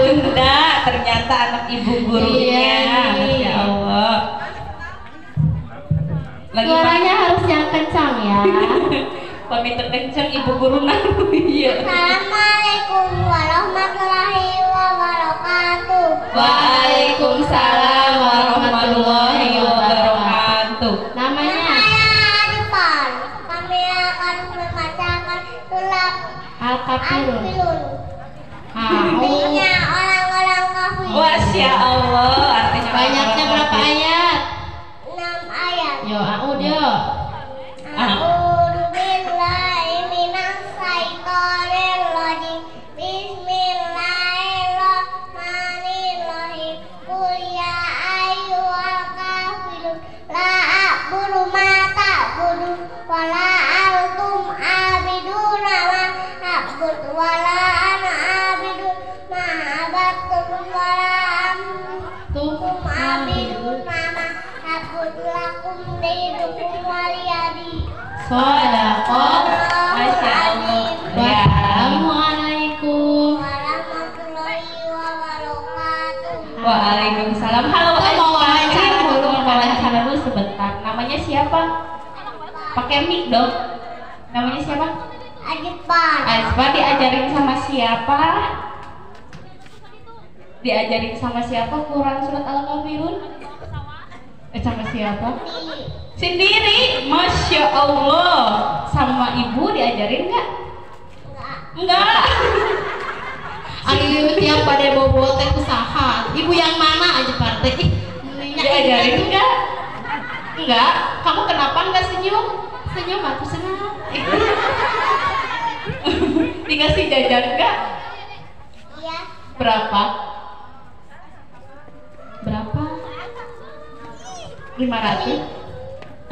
Bunda, ternyata anak ibu gurunya. Masya Allah. Lagi suaranya harus yang kencang ya. Pamit terkencang ibu guru iya. Assalamualaikum warahmatullahi wabarakatuh. Waalaikumsalam warahmatullahi wabarakatuh. Namanya? Saya Arifan. Kami akan membacakan surat Al-Kafirun. Artinya orang-orang kafir. Masya Allah, artinya banyaknya berapa ayat? 6 ayat. Yo, a'ud yo. A'udzu billahi minasy syaithanir rajim. Bismillahirrahmanirrahim. Qul ya ayyuhal kafirun la a'budu ma ta'budun wa la antum 'abiduna ma a'budu wa la ana 'abidun ma 'abadtum wa la antum 'abiduna ma a'budu lakum dinukum waliyadin. Shadaqallahu. Wassalamualaikum warahmatullahi wabarakatuh. Waalaikumsalam. Halo, mau wawancara dulu, mau wawancara dulu sebentar. Namanya siapa? Pakai mic dong. Namanya siapa? Azfar. Azfar diajarin sama siapa? Diajarin sama siapa Quran surat Al-Kafirun? Sama siapa? Sendiri. Masya Allah. Sama ibu diajarin nggak? Enggak. Aduh, tiap pada bobo teh usaha. Ibu yang mana aja partai? Diajarin enggak? Enggak. Kamu kenapa enggak senyum? Senyum aku senang. Dikasih jajan enggak? Iya. Berapa? Berapa? 500.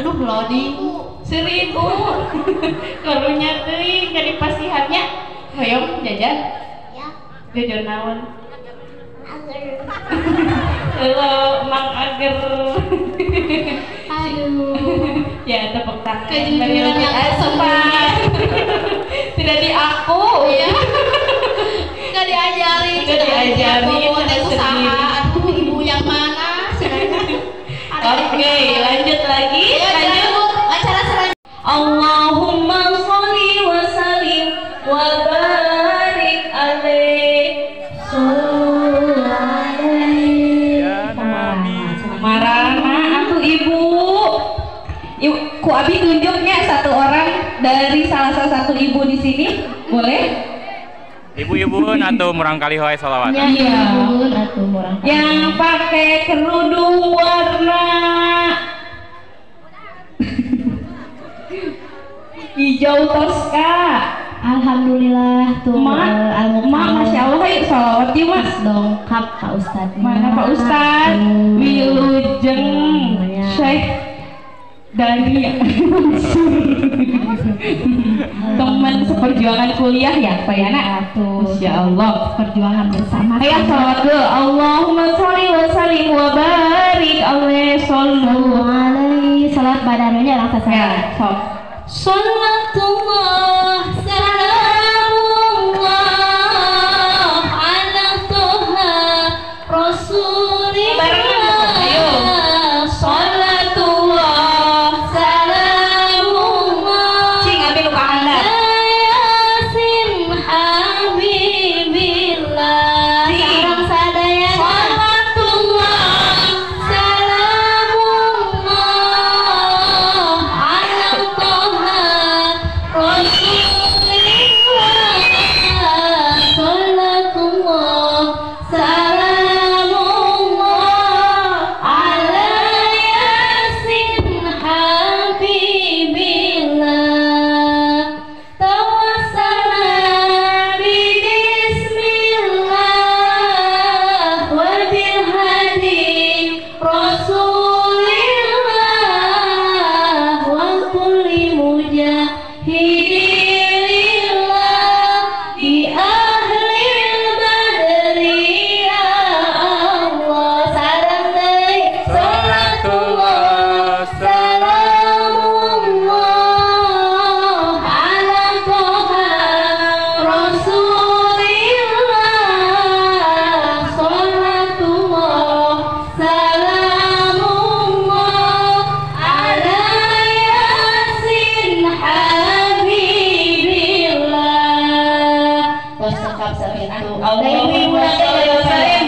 Aduh, loading. 1000. Karunya teuing jadi pasihannya. Hoyong jajan? Ya. Jajan naon? Ager. Halo, Mang Ager. Aduh. Ya, tepuk tangan. Kejujuran yang tersembunyi. Tidak diaku. Iya. Enggak diajarin. Enggak diajarin. Usaha. Aduh, ibu yang mana? Oke, lanjut lagi. Lanjut. Acara selanjutnya. Allahumma sholli wa sallim wa barik alaih. Ya Nabi. Marana aku ibu. Ibu, ku abi tunjuknya satu orang dari salah satu ibu di sini, boleh? Ibu-ibu atau murangkali hoy sholawat. Iya. Yang pakai kerudung warna hijau toska. Alhamdulillah tuh. Mak, mak, masya Allah, yuk sholawat yuk mas. Dongkap Pak Ustadz. Mana Pak Ustadz? Wilujeng Syekh Dani. Teman seperjuangan kuliah ya Pak Yana. Masya Allah, perjuangan bersama. Ayo sholawat dulu. Allahumma sholli wa sallim wa barik alaihi sallu alaihi. Salat badannya langsung ya, sok. Salatullah salamullah ala toha rasulillah. Salatullah salamullah cing ambil luka anda yasin habibillah. Sareng sadayana salatullah salamullah ala toha Atuh. Da ibu-ibu nanti.